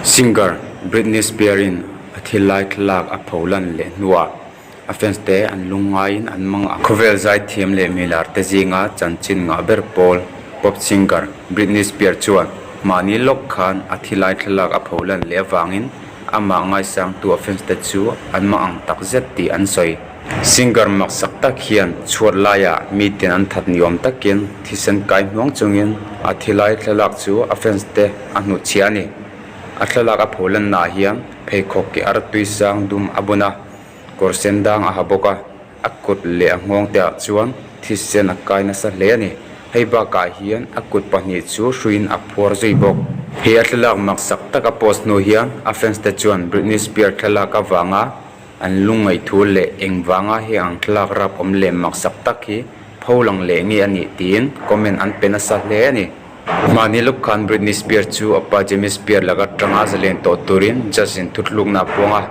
Singer Britney Spears-in a thil lai thlalak a pholan leh hnuah a fans te an lungngaiin an mang ang. Khawvel zaithiam leh milar te zinga chanchin ngah ber pawl pop singer Britney Spears chuan mahni lawk khan a thi lai thlalak a pholan leh avangin amah ngaisangtu a fans te chu an mang ang tak zet tih an sawi. Singer maksak tak hian chhuat laiah miten an that ni awm takin thisen kai hnuang chungin a thi lai thlalak chu a fans te a hnutchhiah a ni. A thlalak a pholannaah hian pheikhawk ke ar tui sang dum a bun a, kawr sen dang a ha bawk a, a kut leh a nghawng te ah chuan thisen a kai nasa hle a ni. Hei bakah hian a kut pahnih chu hruiin a phuar zui bawk. He a thlalak maksak tak a post hnu hian a fans te chuan Britney Spears thlalak avanga An lungngaih thu leh engvanga heng ang thlalak rap awm leh maksak tak hi pho lang leh nge a nih tiin comment an pe nasa hle a ni. Mahni lawk khan Britney Spears chu a pa Jamie Spears laka tanga zalen tawh turin judge in thutlukna a puang a,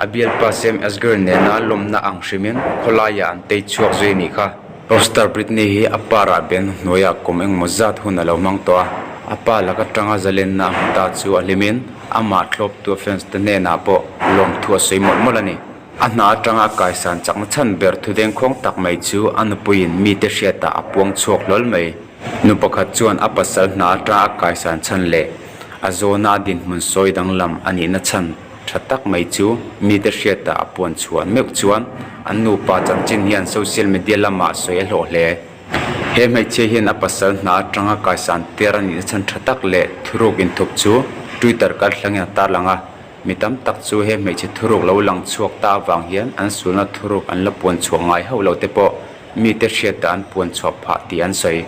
a bialpa Sam Asghari nena lawmna ang hrimin khawlaiah an tei chhuak zui a nih kha. Popstar Britney hi a pa rahben hnuaiah kum engmaw zat hun a lo hmang tawh a, a pa laka tanga zalenna a hmu ta chu a hlimin Amah tlawptu a fans te hnenah pawh lawmthu a sawi mawlh mawlh a ni. A hna atanga a kaisan chakna chhan ber thudengkhawng tak mai chu a nupuiin mite hriatah a puang chhuak hlawl mai. Nu pakhat chuan a pasal hna atanga a kaisan chhan leh a zawna a dinhmun sawi danglam a nihna chhan tha tak mai chu mite hriatah a puan chhuah meuh chuan an nupa chanchin hian social media lamah sawi a hlawh hle. He hmeichhia hian a pasal hna atanga kaisan tir a nihna chhan tha tak leh thuruk inthup chu Twitter kalthlangin a tarlang a, mi tam tak chu he hmeichhe thuruk lo lang chhuak ta avang hian an sulna thuruk an la puan chhuah ngai hauh lo te pawh mite hriatah an puan chhuah phah tih an sawi.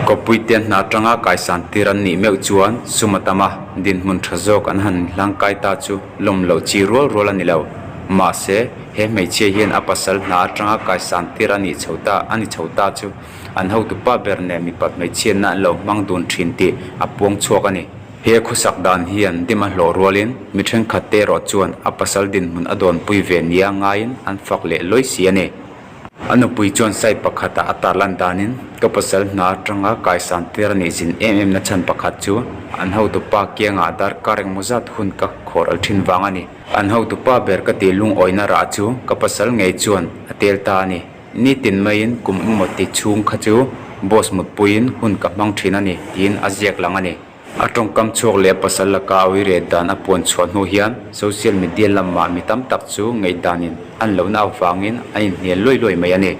Kawppuite hna atanga kaisan tir an nih meuh chuan sum a tam a, dinhmun tha zawk an han hlangkai ta chu lawm loh chi rual rual a ni lo. Mahse, he hmeichhia hian a pasal hna atanga kaisan tir a nih chho ta a ni chho ta chu an hotupa ber nen mipat hmeichhiatna an lo hmang dun thin tih a puang chhuak a ni. He khawsak dan hian dim a hlawh rualin mi thenkhat te erawh chuan a pasal dinhmun a dawnpui ve nia ngaiin an fak leh lawi si a ni. A nupui chuan site pakhatah a tarlan danin ka pasal hna atanga kaisan tir a nih zin em em na chhan pakhat chu an hotupa kiangah darkar engmaw zat hun ka khawr al thin vang a ni. An hotupa ber ka tih lungawina rah chu ka pasal ngei chuan a tel ta a ni. Nitin maiin kum engmaw ti chhung kha chu boss mutpuiin hun ka hmang thin a ni tiin a ziak lang a ni. A tawngkam chhuak leh a pasal laka a uire dan a puan chhuah hnu hian social media lamah mi tam tak chu ngaihdanin an lohna avangin an inhnial luai luai mai a ni.